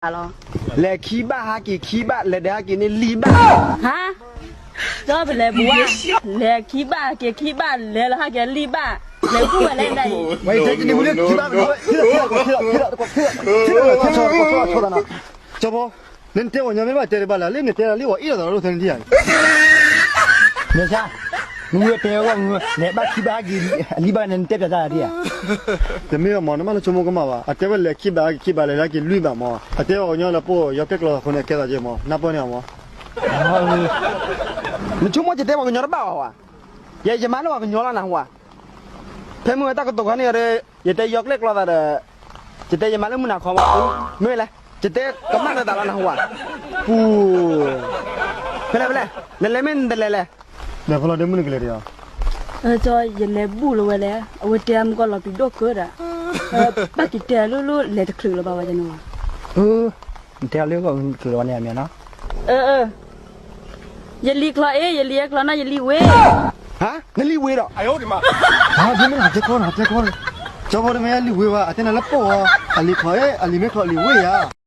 လီၤ. လဲၤခံဘၣ်ဟးက့ၤခံဘၣ် လဲၤဒီးဟးက့ၤန့ၣ်လံဘၣ်. ဟါ, ဒီးပလဲၤဘၣ်, လဲၤခံဘၣ်ဟးက့ၤခံဘၣ် လဲၤလီၤဟးက့ၤလံဘၣ်, လဲၤကူၣ်ဝဲလဲၣ်ဒၣ်အံၤ. ဝဲတဲတနံၤမူလၢခံဘၣ်, ကၠီဖိ, နတဲပှၤညီမ့ၢ်ဘၣ်တဲတဘၣ်လၢ် လၢနတဲတၢ်လံအီၤအ့ၣ်လိာ်သးလီၤဒိၣ်ထဲန့ၣ်ဒံးဧါ. မ့ၢ်ဆါ, မုၢ်တဲအဂီၢ်မုၢ် လဲၤဘၣ်ခံဘၣ်ဟးက့ၤလံဘၣ်န့ၣ် နတဲပျးတၢ်ဒံးဧါ. တမ့ၢ်ဘၣ်မး နမ့ၢ်လၢဆိကမိၣ်ကမၣ်ဘၣ် အတဲဝဲလဲၤခံဘၣ်ဟးက့ၤခံဘၣ် လဲၤလၢက့ၤလွံၢ်ဘၣ်မး အတဲဝဲပှၤကညီလၢပအိၣ် ယီၤကျဲကျီသးဃိန့ၣ် ကဲသးက့ၤမး နၢ်ပၢၢ်န့ၢ်အီၤမး. နဆိကမိၣ်ယတဲပှၤကညီတဘၣ်ဘၣ်ဝဲ, ယဲယမါလၢပှၤကညီလီၤနဟူဧါ. ဖဲမုၢ်ဝဲတၢ်ကတိၤခီန့ၣ်ဒီး ယတဲယီၤကျဲကျီသးဒီး ယတဲယမါလၢမုၢ်နၤခီမး, မ့ၢ်လဲၣ်, ယတဲကမၣ်လၢသးလီၤနဟူဧါ. ပူၤ, ဖဲလဲၣ်ဖဲလဲၣ်, နလဲၤမ့ၢ်နတလဲၤလဲၣ်. လဲၤဖဲလီၤဒ့မုၢ်နကလဲၤဒံးဧါ. ကၠီ ယလဲၤဘူၣ်လၢၤဝဲလဲၣ်, အဝဲတဲမုၢ်ကီၢ်လီၤပျံၤဒိၣ်ကၢဒၣ်, ဘၣ်က့ၤတဲလိၤလိၤ လဲၤတချုးလၢၤဘၣ်ဝဲယန့ၣ်. နတဲလၢဂီၢ်ချုးလၢၤဝဲန့ၣ်အမ့ၢ်နီၤ. ယလံၤချီအ့ၣ် ယလံၤအဲၣ်ချီနီၤ ယလံၤဝ့, နလံၤဝ့ဒီး, တဲကီ, ကၠီဖိတမ့ၢ်လံၤဝ့ဘၣ် အတဲနၤလၢပအိၣ်ဧါ, အလံၤချီအ့ၣ် အလံၤမ့ၢ်ချီလံၤဝ့ဧါ.